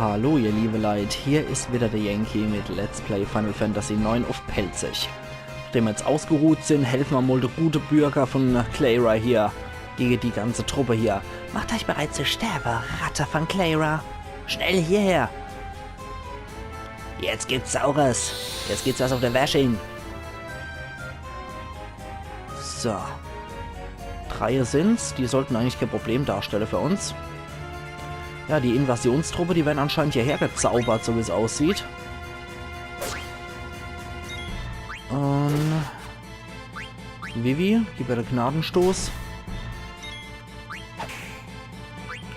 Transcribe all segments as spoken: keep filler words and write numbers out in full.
Hallo ihr liebe Leit, hier is wieder de Yankee mit Let's Play Final Fantasy neun uff Pälzisch. Nachdem mer jetzt ausgeruht sin, helfe mer mol de gute Bürger vun Cleyra hier gege die ganze Truppe hier. Macht eich bereit zu sterbe, Ratte vun Cleyra. Schnell hierher. Jetzt gibt's Saures. Jetzt gibt's was uff de Wäsching. So. Dreie sin's. Die sollten eigentlich kee Problem darstelle für uns. Ja, die Invasionstruppe, die werre anscheinend hierher gezaubert, so wie's aussieht. Un Vivi, gib ihr de Gnadestoß.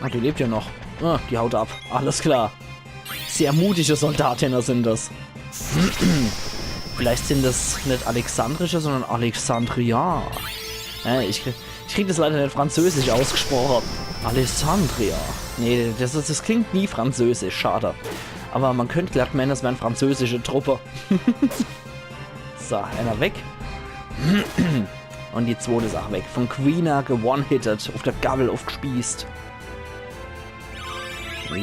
Ah, die lebt ja noch. Ah, die haut ab. Alles klar. Sehr mutige Soldatinne sin des. Vielleicht sin des net alexandrische, sondern Alexandria. Äh, ich, krie- ich krieg des leider net französisch ausgesproche. Alessandria. Nee, des, des, des klingt nie französisch, schade. Awwer mer könnt glatt menne, des wären französische Truppe. So, einer weg. Un die zwote is ach weg. Vun Quina ge-one-hitted, uff de Gawwel uffgespießt.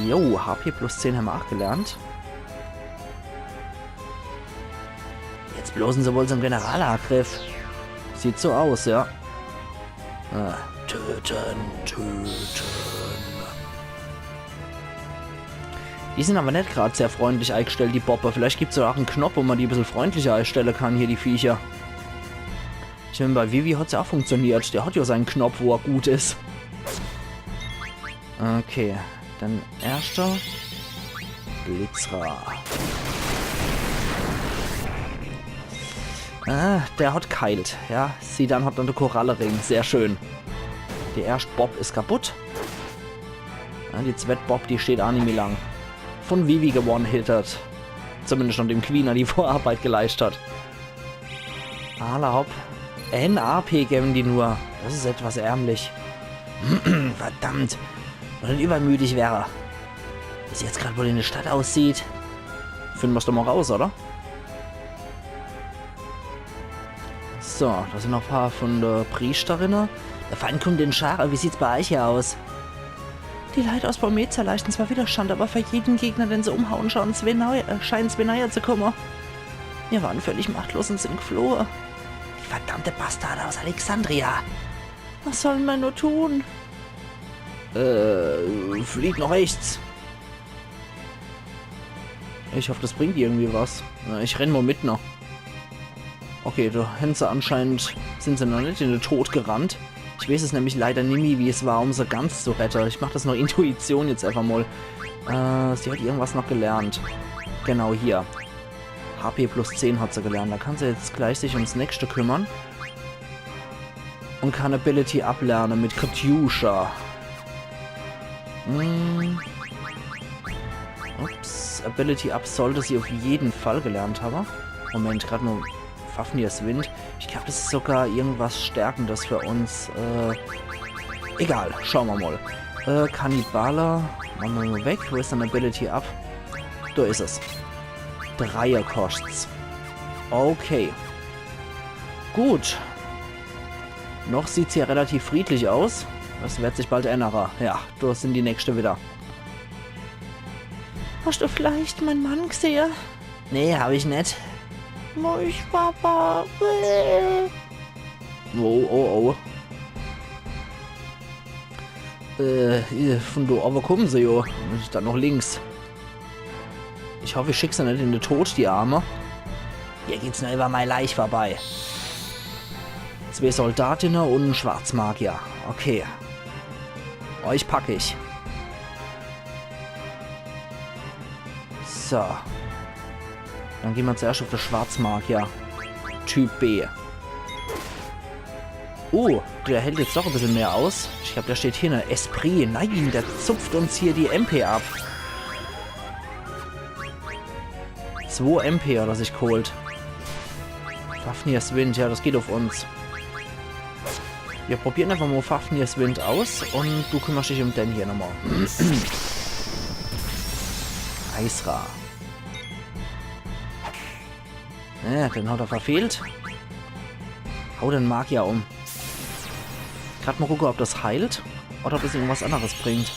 Jo, H P plus zehn hämmer ach gelernt. Jetzt blosen se wohl zum Generalangriff. Sieht so aus, ja. Ah, töten, töten. Die sin awwer net grad sehr freundlich eigstellt, die Boppe. Vielleicht gibt's do ach en Knopp, wo mer die e bissel freundlicher eigstelle kann, hier, die Viecher. Ich mein, bei Vivi hat's ja ach funktioniert. Der hat ja sein Knopp, wo er gut is. Okay, dann erschter. Blitzra. Ah, der hat geheilt. Ja, Zidane hat noch de Korallering. Sehr schön. Die erscht Bopp is kaputt. Ja, die zwett Bopp, die steht ach nimmi lang. Vun Vivi ge-one-hitted. Zumindest nachdem Quina die Vorarbeit geleischt hat. Alla hopp. N A P gewwen die nur. Des is etwas ärmlich. Verdammt. Wenn ich net übermütig wär. Wie's jetzt grad wohl in de Stadt aussieht. Finne mer's doch mol raus, oder? So, do sin noch e paar vun de Prieschterinne. De Feind kummt in Schare. Wie sieht's bei eich hier aus? Die Leit aus Pomezia leischten zwar Widerstand, awwer für jeden Gegner, den se umhauen, scheinen zwee neu, äh, scheinen zwee neie zu kumme. Mir waren völlig machtlos un sin geflohe. Die verdammte Bastarde aus Alexandria. Was soll mer nur tun? Äh, flieht noch rechts. Ich hoff, des bringt irgendwie was. Na, ich renn mol mit noch. Okay, do hen se anscheinend, sin se noch net in de Tod gerannt. Ich weeß es nämlich leider nimmi, wie es war, um se ganz zu rette. Ich mach des noch Intuition jetzt einfach mol. Äh, sie hat irgendwas noch gelernt. Genau hier. H P plus zehn hat se gelernt. Do kann se jetzt gleich sich ums nächste kümmern. Un kann Ability ablerne mit Katyusha. Hm. Ups, Ability Up sollt sie uff jeden Fall gelernt hawwe. Moment, grad mol Fafnirs Wind. Ich glaab, des is sogar irgendwas Stärkendes für uns. Äh, egal, schaue mer mol. Äh, Kannibale, mache mer mol weg. Wo is dann Ability Up? Do is es. Dreier koscht's. Okay. Gut. Noch sieht's hier relativ friedlich aus. Des werd sich bald ännere. Ja, do sin die nächschte wieder. Hascht du vielleicht mein Mann gsehe? Nee, hab ich net. Moich, Papa. Bäh. Oh, oh, oh. Äh, hier, vun do owwe kumme se jo. Is dann noch links. Ich hoff, ich schick se net in de Tod, die Arme. Hier geht's nur über mei Leich vorbei. Zwee Soldatinne un en Schwarzmagier. Okay. Euch pack ich. So. Dann gehn mer zuerscht uff de Schwarzmagier. Typ B. Oh, der hält jetzt doch e bissel mehr aus. Ich glaab, der steht hinne. Esprit. Nein, der zupft uns hier die M P ab. Zwo M P hat er sich geholt. Fafnirs Wind, ja, des geht uff uns. Mir probiere einfach mol Fafnirs Wind aus un du kümmerscht dich um den hier nochmol. Eisra. Ja, den hat er verfehlt. Hau den Magier um. Grad mol gucke, ob des heilt oder ob des irgendwas anneres bringt.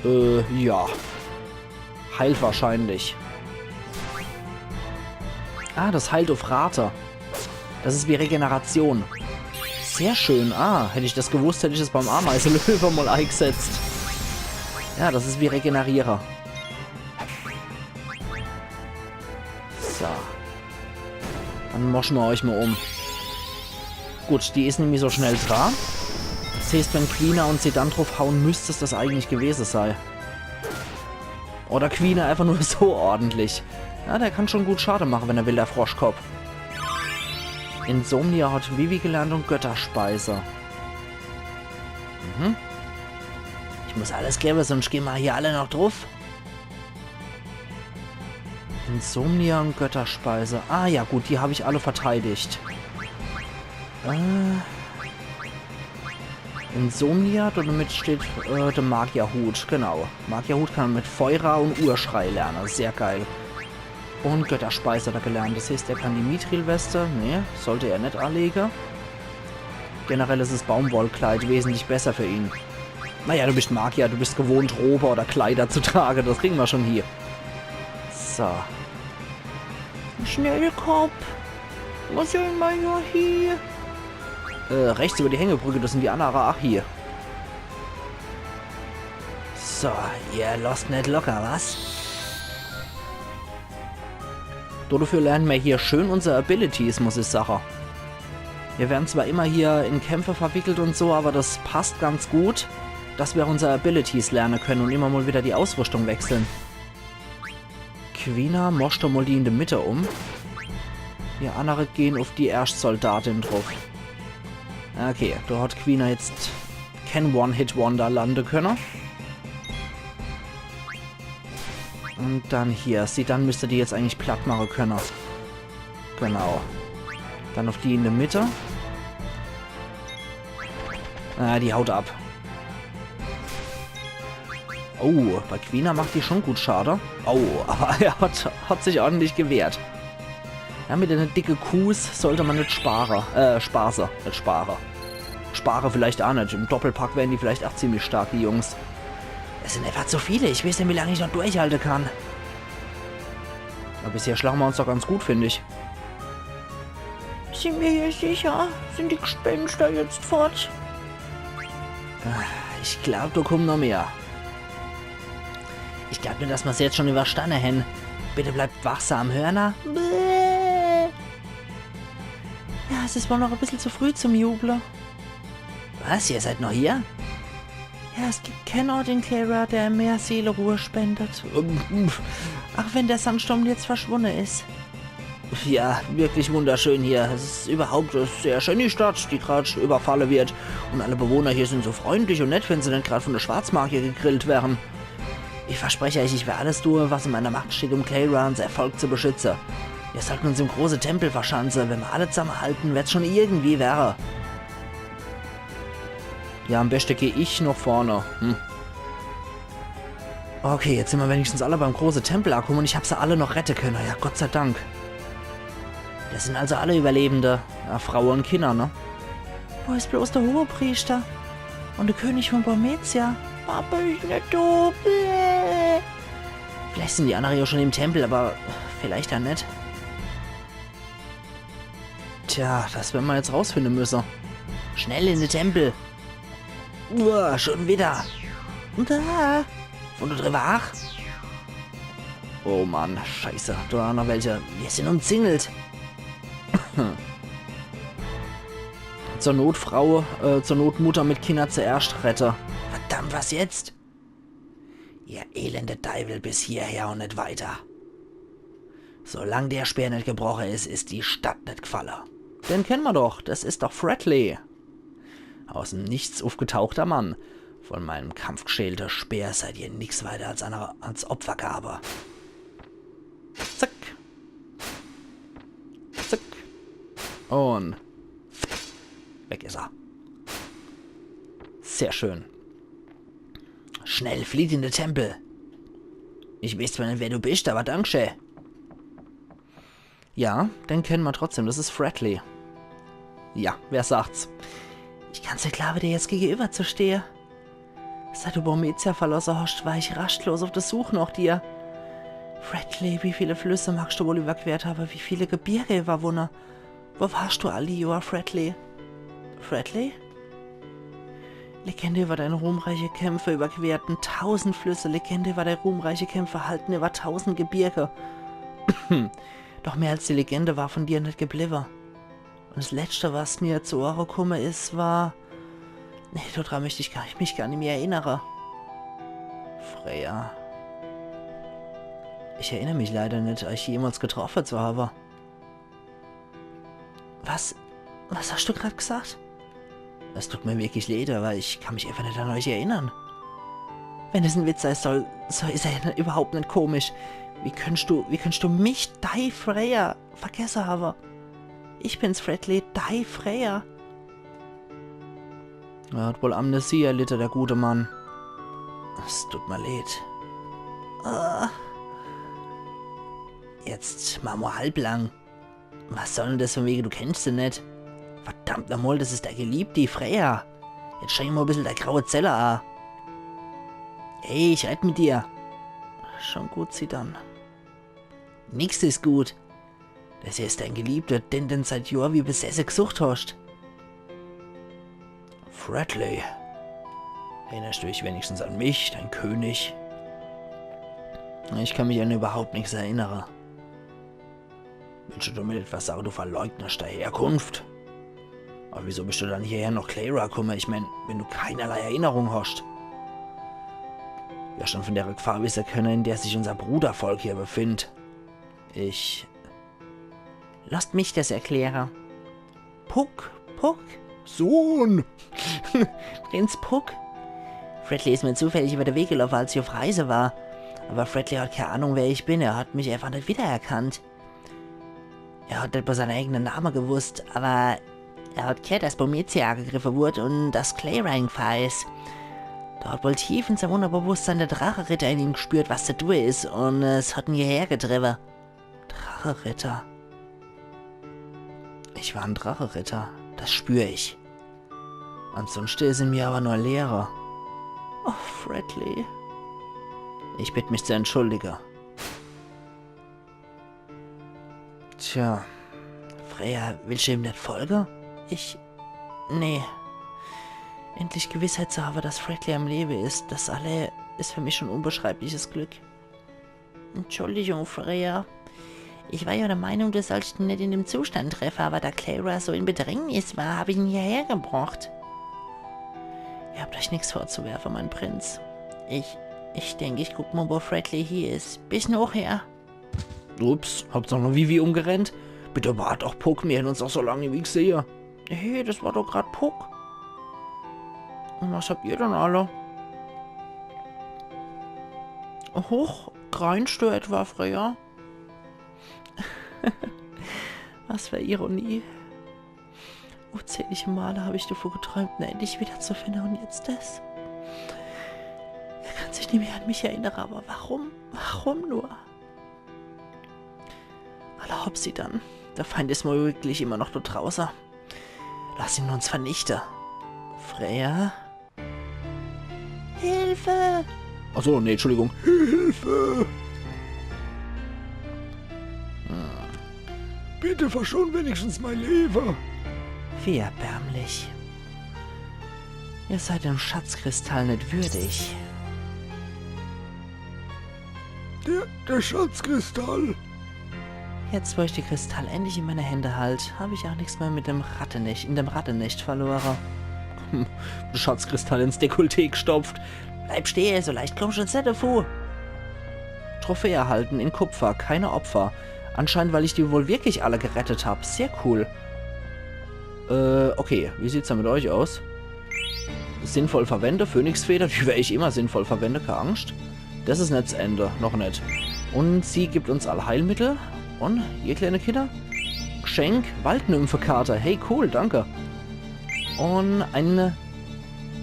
Äh, ja. Heilt wahrscheinlich. Ah, das heilt uff Rate. Das is wie Regeneration. Sehr schön. Ah, hätt ich das gewusst, hätt ich das beim Ameiselöwe mal eigsetzt. Ja, das is wie Regeneriere. So. Dann mosche mer euch mal um. Gut, die is nimmi so schnell dra. Das heeßt, wenn Quina und Zidane druffhaue, müsst's das eigentlich gewese sei. Oder Quina einfach nur so ordentlich. Ja, der kann schon gut Schade mache, wenn er will, der Froschkopp. Insomnia hat Vivi gelernt und Götterspeise. Mhm. Ich muss alles gewwe, sonst gehn mer hier alle noch druff. Insomnia und Götterspeise. Ah ja, gut, die hab ich alle verteidigt. Äh, Insomnia, damit steht äh, der Magierhut, genau. Magierhut kann mit Feuer und Urschrei lerne, sehr geil. Und Götterspeise hat er gelernt, das heeßt, er kann die Mithril-Weste, nee, sollt er net anlege. Generell is es Baumwollkleid wesentlich besser für ihn. Naja, du bist Magier, du bist gewohnt, Robe oder Kleider zu trage, das kriegen mer schon hier. So. Schnellkopp. Wo soll mer jo hier? Äh, rechts über die Hängebrücke, das sind die annere. Ach, hier. So, ihr lasst net locker, was? Dodefür lerne mer hier schön unser Abilities, muss ich sache. Wir werden zwar immer hier in Kämpfe verwickelt und so, aber das passt ganz gut, dass mer unser Abilities lerne können und immer mal wieder die Ausrüstung wechseln. Quina, mosche mol die in de Mitte um. Die annere gehn uff die erscht Soldatin druff. Okay, do hat Quina jetzt kein One-Hit-Wonder lande könne. Und dann hier, Zidane müsst die jetzt eigentlich platt mache könne. Genau. Dann uff die in de Mitte. Ah, die haut ab. Oh, bei Quina macht die schon gut Schade. Oh, aber er hat, hat sich ordentlich gewehrt. Ja, mit den dicke Kuhs sollte mer net spare. Äh, spase, net spare. Spare vielleicht ach net. Im Doppelpack wären die vielleicht ach ziemlich stark, die Jungs. Es sind einfach zu viele. Ich weiß net, wie lange ich noch durchhalte kann. Aber bisher schlagen mer uns doch ganz gut, find ich. Sind wir hier sicher? Sind die Gespenster jetzt fort? Ah, ich glaub, do kummen noch mehr. Ich glaub net, dass mer's jetzt schon überstanne hen. Bitte bleibt wachsam, hörner? Bäh. Ja, es is wohl noch e bissel zu früh zum Juble. Was? Ihr seid noch hier? Ja, es gibt keinen Ort in Cleyra, der mehr Seeleruhe spendet. Ähm, pf. Auch wenn der Sandsturm jetzt verschwunden ist. Ja, wirklich wunderschön hier. Es ist überhaupt eine sehr schöne Stadt, die gerade überfallen wird. Und alle Bewohner hier sind so freundlich und nett, wenn sie nicht gerade von der Schwarzmagie gegrillt wären. Ich verspreche euch, ich werde alles tun, was in meiner Macht steht, um Cleyra und sein Volk zu beschützen. Wir sollten uns im großen Tempel verschanzen. Wenn wir alle zusammenhalten, wird's schon irgendwie werden. Ja, am besten geh ich nach vorne. Hm. Okay, jetzt sind wir wenigstens alle beim großen Tempel angekommen und ich hab sie alle noch retten können. Ja, Gott sei Dank. Das sind also alle Überlebende. Ja, Frauen und Kinder, ne? Wo ist bloß der Hohepriester? Und der König von Burmecia? Papa, ich nicht da. Bäh. Vielleicht sind die anderen ja schon im Tempel, aber vielleicht dann nicht. Tja, das werden wir jetzt rausfinden müssen. Schnell in den Tempel. Uah, schon wieder. Da. Und da drüber auch. Oh Mann, scheiße. Da waren noch welche. Wir sind umzingelt. Zur Not Frau, äh, zur Not Mutter mit Kinder zuerst rette. Verdammt, was jetzt? Ihr elende Deiwel, bis hierher und nicht weiter. Solang der Speer nicht gebrochen ist, ist die Stadt nicht gefallen. Den kennen wir doch, das ist doch Fretley. Aus dem Nichts aufgetauchter Mann. Von meinem kampfgeschälten Speer seid ihr nix weiter als, eine, als Opfergabe. Zack. Zack. Und weg ist er. Sehr schön. Schnell, flieht in den Tempel. Ich weiß zwar nicht, wer du bist, aber Dankeschön. Ja, den kennen wir trotzdem. Das ist Fretley. Ja, wer sagt's? Ich kann's nicht glauben, dir jetzt gegenüber zu stehen. Seit du Burmecia verlosse hoscht, war ich raschtlos uff de Such noch dir. Fredley, wie viele Flüsse magscht du wohl überquert hawe? Wie viele Gebirge überwunne? Wo warscht du all die Johr, Fredley? Fredley? Legende über deine ruhmreiche Kämpfe überquerten tausend Flüsse, Legende über deine ruhmreiche Kämpfe hallten über tausend Gebirge. Doch mehr als die Legende war von dir net gebliwwe. Und das Letschte, was mir zu Ohre kumme is, war... Nee, dodra möcht ich gar, mich gar nimmer erinnere. Freya. Ich erinner mich leider net, euch jemals getroffe zu hawe. Was? Was hoscht du grad gesagt? Es tut mir wirklich leed, aber ich kann mich einfach net an euch erinnern. Wenn es en Witz sei soll, so is er ja überhaupt net komisch. Wie könnscht du, wie könnscht du mich, dei Freya, vergesse hawe? Ich bin's, Fredley, dei Freya. Er hat wohl Amnesie erlitte, der gute Mann. Es tut mir leed. Ah. Jetzt mach mol halblang. Was soll denn das von wege, du kennst se net? Verdammt nochmol, das is dei Geliebti, Freya. Jetzt streng mol e bissel dei graue Zelle a. Hey, ich red mit dir. Schon gut, Zidane. Nix is gut. Das hier is dein Geliebter, den du seit Johr wie besesse gesucht hoscht. Fredley. Erinnerscht du dich wenigstens an mich, dein König? Ich kann mich an überhaupt nix erinnere. Willscht du damit etwa sage, du verleugnascht dei Herkunft? Aber wieso bischt du dann hierher noch Cleyra kumme? Ich mein, wenn du keinerlei Erinnerung hoscht. Ja, schon von der Gefahr wisse könne, in der sich unser Brudervolk hier befindt. Ich... Lasst mich das erkläre. Puck, Puck? Sohn! Prinz Puck? Fredley is mir zufällig über de Weg geloffe, als ich auf Reise war. Aber Fredley hat kei Ahnung, wer ich bin. Er hat mich einfach net wiedererkannt. Er hat net mol sein eigene Name gewusst, aber er hat gehört, dass Burmecia angegriffe wurd und dass Cleyra in Gefahr is. Da hat wohl tief in seinem Unnerbewusstsein der Dracheritter in ihm gespürt, was zu tue is, und es hat ihn hierher getriebe. Dracheritter. Ich war en Dracheritter, das spür ich. Ansonschte is in mir aber nur Leere. Oh, Fredley. Ich bitt mich zu entschuldige. Tja, Freya, willscht du ihm net folge? Ich... Nee. Endlich Gewissheit zu hawe, dass Fredley am Lewe is, das alle is für mich schon unbeschreibliches Glück. Entschuldigung, Freya. Ich war ja der Meinung, du sollscht ihn net in dem Zustand treffe, aber da Cleyra so in Bedrängnis war, hab ich ihn hierher gebrocht. Ihr habt euch nix vorzuwerfe, mein Prinz. Ich... Ich denk, ich guck mol, wo Fredley hie is. Bis nochher. Ups, habt ihr noch Vivi umgerennt? Bitte wart doch, Puck, mir hän uns doch so lang nimmi gsehe. Hey, das war doch grad Puck. Und was habt ihr dann alle? Hoch, greinscht du etwa, Freya? Was für Ironie. Unzählige Male hab ich davon geträumt, ihn endlich wiederzufinden. Und jetzt das. Er kann sich nimmi an mich erinnere, aber warum? Warum nur? Alla hopp, Zidane. Der Feind is wohl wirklich immer noch dort drauße. Lass ihn uns vernichte. Freya? Hilfe! Ach so, nee, Entschuldigung. Hilfe! Hm. Bitte verschon wenigstens mein Lewe. Wie erbärmlich. Ihr seid dem Schatzkristall net würdig. Der, der Schatzkristall. Jetzt, wo ich den Kristall endlich in meine Hände halt, hab ich auch nix mehr mit dem Rattenest, in dem Rattenest verlore. Hm, Schatzkristall ins Dekolleté gstopft. Bleib stehe, so leicht kommscht du net devu. Trophäe erhalten in Kupfer, keine Opfer. Anscheinend, weil ich die wohl wirklich alle gerettet hab. Sehr cool. Äh, okay, wie sieht's dann mit euch aus? Sinnvoll verwende, Phönixfeder, die wer ich immer sinnvoll verwende, kei Angscht. Das is net 's Ende, noch net. Und sie gibt uns all Heilmittel. Und, ihr kleine Kinder? Geschenk, Waldnymphekarte. Hey, cool, danke. Und eine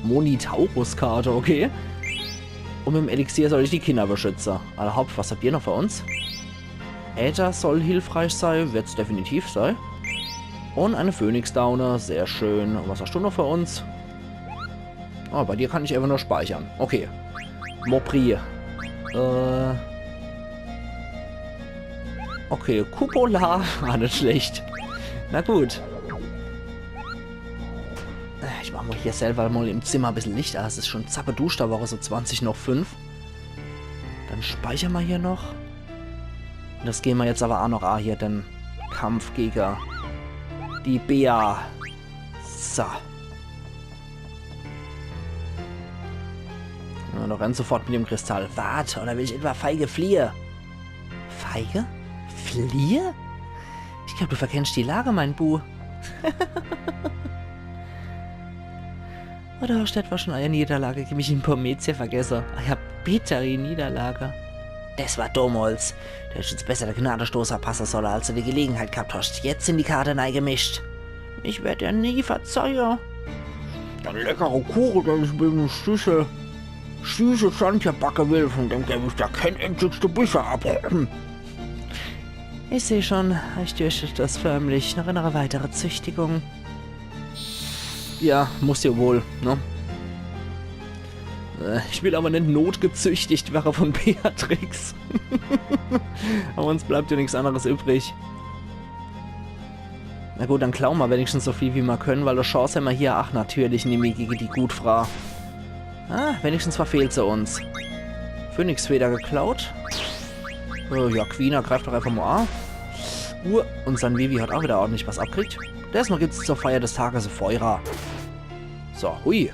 Monitauruskarte, okay. Und mit dem Elixier soll ich die Kinder beschütze. Alla hopp, was habt ihr noch für uns? Äther soll hilfreich sei, wird's definitiv sei. Und eine Phönixdaune, sehr schön. Und was hast du noch für uns? Oh, bei dir kann ich einfach nur speichern. Okay. Mopri. Äh. Okay, Cupola. War net schlecht. Na gut. Ich mach mal hier selber mal im Zimmer e bissel Licht. Ah, es is schon zappeduschter, war so zwanzig noch fünf. Dann speichern ma hier noch. Und das gehn ma jetzt aber auch noch an, hier den Kampf gegen die Bea. So. Ja, du rennst sofort mit dem Kristall. Wart, oder will ich etwa feige fliehe? Feige? Fliehe? Ich glaub, du verkennst die Lage, mein Bu. Oder hast du etwa schon eure Niederlage gegen mich in Pomezia vergessen? Eure bittere Niederlage. Das war damals. Du hättest uns besser de Gnadestoß verpassen sollen, als du die Gelegenheit gehabt hast. Jetzt sind die Karten neigemischt. Ich werd dir nie verzeihen. Der leckere Kuchen, den ich mit dem süße, süße Sand hier backe will, von dem geb ich dir kein einzigstes Bissen ab. Ich seh schon, euch dürstet das förmlich nach einer weiteren Züchtigung. Ja, muss ja wohl, ne? Äh, ich will aber net notgezüchtigt werre von Beatrix. Aber uns bleibt ja nichts anderes übrig. Na gut, dann klaue ma wenigstens so viel, wie ma können, weil die Chance hämmer hier, ach, natürlich nimmi gegen die Gutfra. Ah, wenigstens verfehlt se uns. Phönixfeder geklaut. Äh, ja, Quina greift doch einfach mal an. Uh, und sein Vivi hat auch wieder ordentlich was abkriegt. Diesmal gibt's zur Feier des Tages Feuer. So, hui.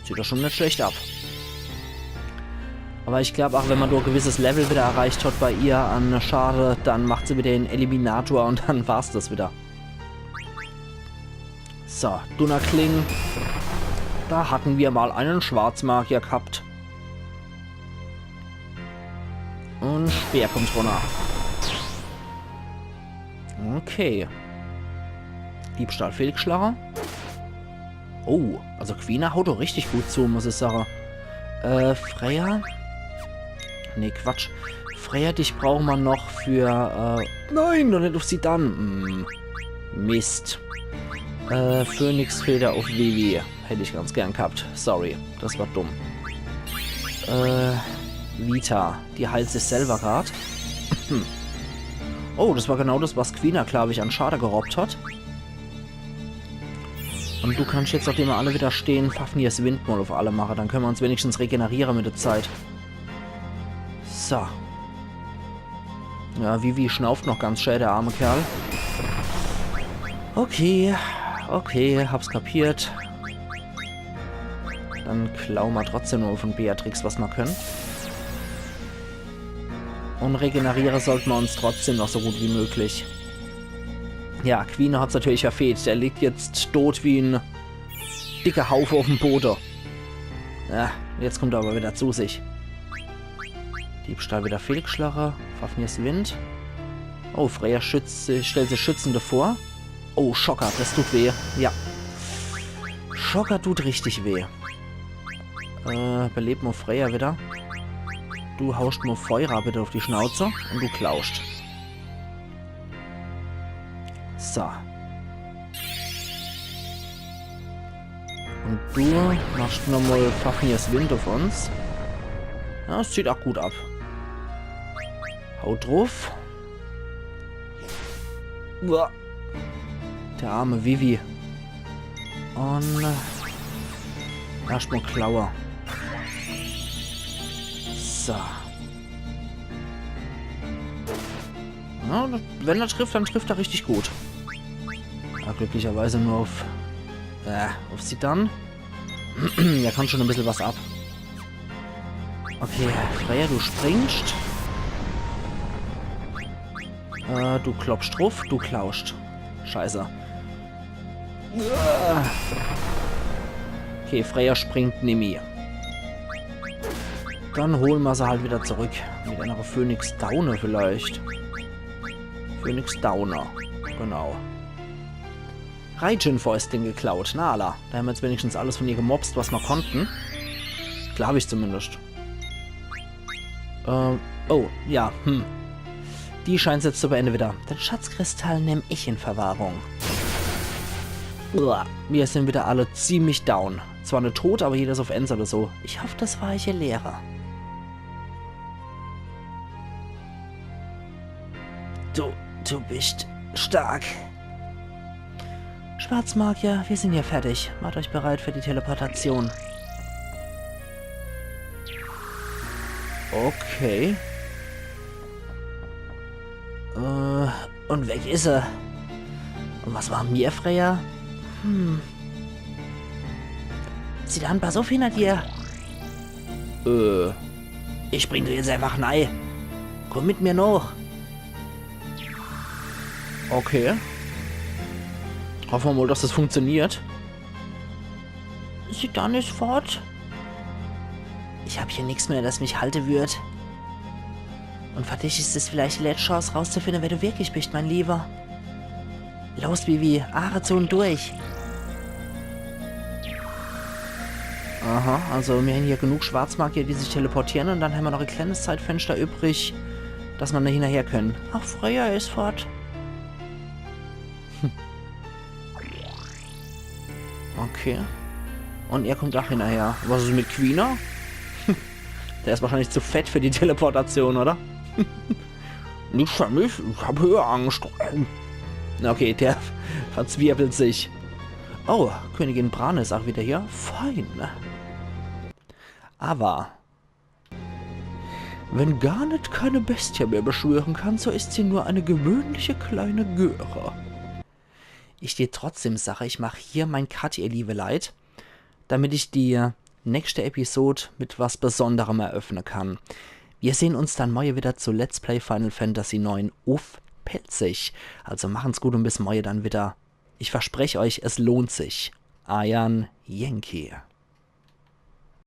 Zieht doch schon net schlecht ab. Aber ich glaub auch, wenn ma nur e gewisses Level wieder erreicht hat bei ihr an Schade, dann macht sie wieder den Eliminator und dann war's das wieder. So, Dunnerkling. Da hatten wir mal einen Schwarzmagier gehabt. Und Speer kommt runter. Okay. Diebstahl fehlgeschlagen. Oh, also Quina haut doch richtig gut zu, muss ich sagen. Äh, Freya? Nee, Quatsch. Freya, dich brauche ma noch für, äh, nein, doch net auf sie dann. Hm. Mist. Äh, Phönixfeder auf Vivi. Hätt ich ganz gern gehabt. Sorry, das war dumm. Äh, Vita. Die heilt sich selber grad. Oh, das war genau das, was Quina, glaub ich, an Schade gerobbt hat. Und du kannst jetzt, nachdem wir alle wieder stehen, Fafnirs Wind mal auf alle machen. Dann können wir uns wenigstens regenerieren mit der Zeit. So. Ja, Vivi schnauft noch ganz schön, der arme Kerl. Okay, okay, hab's kapiert. Dann klaue ma trotzdem nur von Beatrix, was ma können. Und regeneriere sollte ma uns trotzdem noch so gut wie möglich. Ja, Quina hat's natürlich verfehlt. Der liegt jetzt tot wie en dicker Haufe auf dem Boden. Ja, jetzt kommt er aber wieder zu sich. Diebstahl wieder fehlgeschlagen. Fafnirs Wind. Oh, Freya schützt, stellt sich schützend vor. Oh, Schocker, das tut weh. Ja. Schocker tut richtig weh. Äh, belebt mal Freya wieder. Du haust mal Feuer bitte auf die Schnauze und du klaust. So. Und du machst nochmal Fafnirs Wind auf uns. Ja, das zieht auch gut ab. Haut drauf. Uah. Der arme Vivi. Und, äh, erstmal Klaue. So. Ja, das, wenn er trifft, dann trifft er richtig gut. Ja, glücklicherweise nur auf, äh, auf Zidane. Der kann schon ein bisschen was ab. Okay, Freya, du springst. Äh, du kloppst drauf, du klaust. Scheiße. Okay, Freya springt nimmi. Dann holen wir sie halt wieder zurück. Mit einer Phönix Daune vielleicht. Phönix Daune. Genau. Raijin-Fäustling geklaut. Na alla. Da haben wir jetzt wenigstens alles von ihr gemobst, was wir konnten. Glaub ich zumindest. Ähm, oh, ja, hm. Die scheint's jetzt zu beende wieder. Den Schatzkristall nehm ich in Verwahrung. Uah, wir sind wieder alle ziemlich down. zwar net tot, awwer jedes uff ens oder so. Ich hoff, das war eich e Lehre. Du, du bist stark. Schwarzmagier, wir sind hier fertig. Macht euch bereit für die Teleportation. Okay. Äh, und weg is er. Und was machen mir, Freya? Hm. Zidane, pass uff hinner dir. Äh. Ich bring dich jetzt einfach nei. Komm mit mir noch. Okay. Hoffe mer mal, dass das funktioniert. Zidane is fort. Ich hab hier nix mehr, das mich halte würd. Und für dich is es vielleicht die letzte Chance, rauszufinden, wer du wirklich bist, mein Lieber. Los, Vivi, Aache zu und durch. Aha, also mir hän hier genug Schwarzmagier, die sich teleportieren, und dann hän mer noch e kleines Zeitfenster übrig, dass mer da hinnerher können. Ach, Freya is fort. Hm. Okay. Und er kommt ach hinnerher. Was is mit Quina? Der is wahrscheinlich zu fett für die Teleportation, oder? Nix für mich, ich hab Höheangst. Na okay, der verzwirbelt sich. Oh, Königin Brane is ach wieder hier. Fein. Aber wenn Garnet keine Bestie mehr beschwören kann, so ist sie nur eine gewöhnliche kleine Göre. Ich dät trotzdem sage, ich mach hier mein Cut, ihr liebe Leit, damit ich die nächste Episode mit was Besonderem eröffnen kann. Wir sehen uns dann morje wieder zu Let's Play Final Fantasy neun uff Pälzisch. Also machen's gut und bis morje dann wieder. Ich versprech euch, es lohnt sich. Eier Yankee.